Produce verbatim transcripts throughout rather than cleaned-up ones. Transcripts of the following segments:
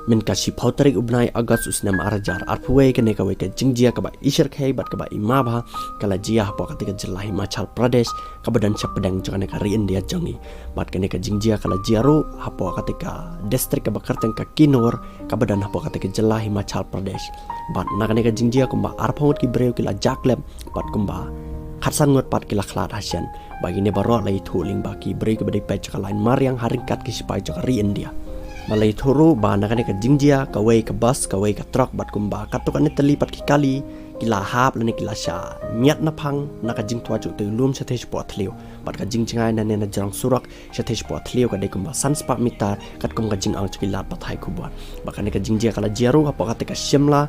Mynta ka shiphew tarik u bnai August u snem ar hajar arphew wei, kane kawei ka jingjia kaba i shyrkhei bad kaba i mabha ka la jia hapoh katei ka jylla Himachal Pradesh kaba don shapdeng jong kane ka ri India jong ngi. Bad kane ka jingjia ka la jia ruh hapoh katei ka district kaba kyrteng ka Kinnaur kaba don hapoh katei ka jylla Himachal Pradesh. Bad na kane ka jingjia kumba arphew ngut ki briew ki la jah khlem bad kumba khatsan ngut pat ki la khlad hashen. Ba kine baroh la ïathuh lyngba ki briew kiba dei peit jong ka lain mariang ha ryngkat ki sipai jong ka ri India. Ba la ïathuh ruh ba na kane ka jingjia kawei ka bus, kawei ka truck bad kumba katto katne tylli pat ki kali ki la hap lane ki la shah miat naphang na ka jingtwa jong utei u lum shathie shapoh thliew. Bad ka jingjngai na ne na jrong surok shathie shapoh thliew ka dei kumba san spah mitar katkum ka jingong jong ki lad pathai khubor. Bad kane ka jingjia ka la jia ruh hapoh katei ka Shimla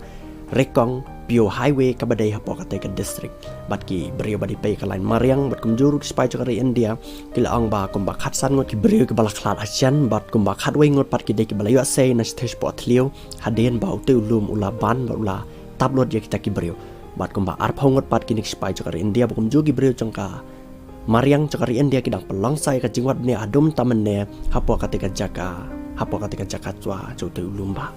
Rekong Pio Highway kaba dei hapoh katei ka district. Bad ki briew ba dei peit ka lain mariang bad kumjuh ruh ki sipai jong ka ri India ki la ong ba kumba khatsan ngut ki briew kiba la khlad hashen bad kumba khatwei ngut pat ki dei kiba la ïoh sei na shathie shapoh thliew hadien ba utei u lum u la ban bad u la tap lut ïa kita ki briew. Bad kumba arphew ngut pat kine ki sipai jong ka ri India bad kumjuh ki briew jong ka mariang jong ka ri India ki dang pynlong sa ïa ka jingwad bniah haduh mynta mynne hapoh katei ka jaka, hapoh katei ka jaka twa jong utei u lum bah.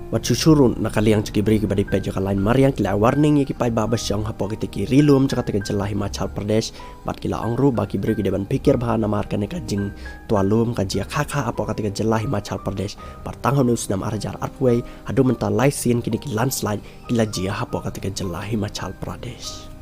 Bad shuh shuh ruh na ka liang jong ki briew kiba dei peit jong ka lain mariang ki la ai warning ïa ki paidbah ba shong hapoh kitei ki ri lum jong katei ka jylla Himachal Pradesh. Bad ki la ong ruh ba ki briew ki dei ban phikir bha namar kane ka jingtwa lum ka jia kha kha hapoh katei ka jylla Himachal Pradesh. Bad tang ha une u snem ar hajar arphew wei haduh mynta lai sien kine ki landslide ki la jia hapoh katei ka jylla Himachal Pradesh.